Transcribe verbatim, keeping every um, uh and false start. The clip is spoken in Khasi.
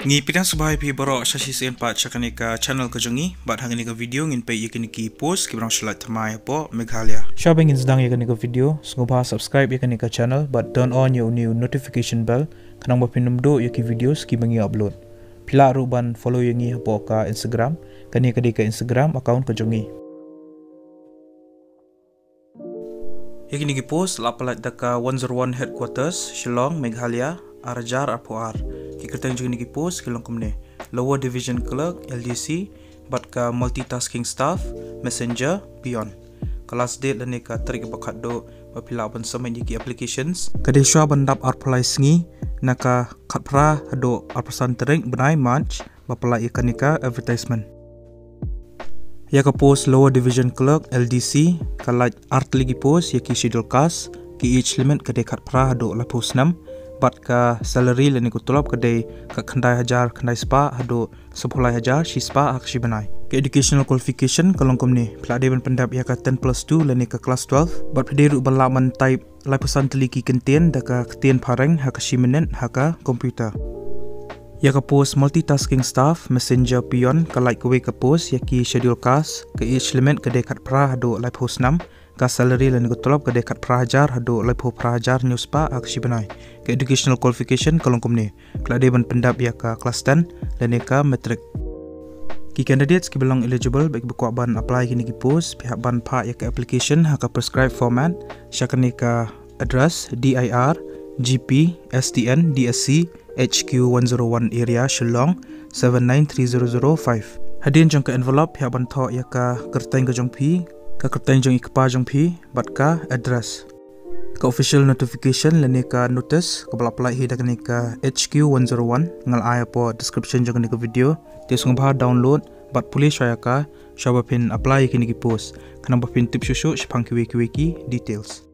Ngi pdiang sngewbha ïa phi baroh sha shisien pat sha kane ka channel ka jong ngi, bad ha kane ka video ngin peit ïa kine ki post kiba dang shu lait thymmai hapoh Meghalaya. Shwa ban ngin sdang ïa kane ka video, sngewbha subscribe ïa kane ka channel bad turn on ïa une u notification bell, khnang ba phin ym duh ïa ki videos kiba ngi upload. Phi lah ruh ban follow ïa ngi hapoh ka Instagram, kane ka dei ka Instagram account ka jong ngi. Ïa kine ki post la pyllait da ka one zero one Headquarters, Shillong, Meghalaya, ar hajar arphew ar. Ki kyrteng jong kine ki post ki long kumne: Lower Division Clerk, L D C, bad ka Multitasking Staff, Messenger, Peon. Ka last date lane ka tarik ba khatduh ba phi lah ban submit ïa ki applications ka dei shwa ban dap arphew lai sngi, na ka khatphra haduh arphew san tarik bnai March, ba pyllait ïa kane ka advertisement. Ïa ka post Lower Division Clerk, L D C, ka lait ar tylli ki post ïa ki Schedule Caste, ki age limit ka dei khatphra haduh laiphew snem, bad ka salary lane ka tulop ka dei khatkhyndai hajar khyndai spah haduh sanphew lai hajar shispah ha ka shi bnai. Ka educational qualification ka long kumne: phi lah dei ban pyndep ïa ka ten plus two lane ka class twelve, bad phi dei ruh ban lah ban type laiphew san tylli ki kyntien da ka ktien phareng ha ka shi minit ha ka computer. Ïa ka post Multitasking Staff, Messenger, Peon, ka lait kawei ka post ïa ki Schedule Caste, ka age limit ka dei khatphra haduh laiphew snem, ka salary lane ka tulop ka dei khatphra hajar haduh laiphew phra hajar hynñiew spah ha ka shi bnai. Ka educational qualification ka long kumne: phi lah dei ban pyndep ïa ka class ten lane ka matric. Ki candidates kiba long eligible bad kiba kwah ban apply kine ki post, phi hap ban phah ïa ka application ha ka prescribed format sha kane ka address: D I R, G P, S T N, D S C, H Q one zero one area, Shillong, seven nine three zero zero five. Hadien jong ka envelope phi hap ban thoh ïa ka kyrteng ka jong phi, ka kyrteng jong i kpa jong phi, bad ka address. Ka official notification lane ka notice kaba la pyllait hi da kane ka H Q one zero one nga la ai hapoh description jong kane ka video. Te sngewbha download bad pule shwa ïa ka shwa ba phin apply ïa kine ki post, khnang ba phin tip shuh shuh shaphang kiwei kiwei ki details.